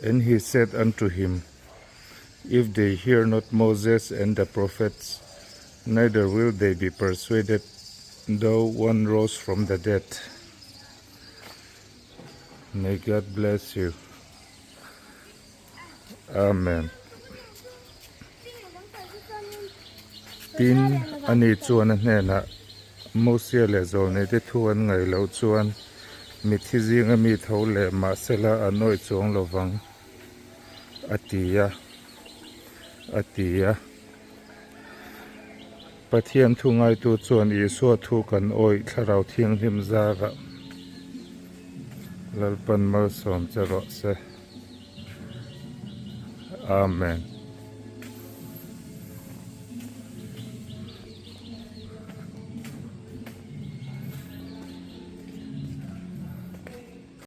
And he said unto him, If they hear not Moses and the prophets, neither will they be persuaded, though one rose from the dead. May God bless you. Amen. Tin, ani chuan a hnenah, Mosia leh Zawlneite thu an ngaih loh chuan mitthi zinga mi tho leh mahsela an awih chuang lo vang, a ti a, a ti a. Pathian thu ngaitu chuan Isua thu kan awih Thlarau Thianghlim zarah Lalpan malsawm che rawh se. Amen.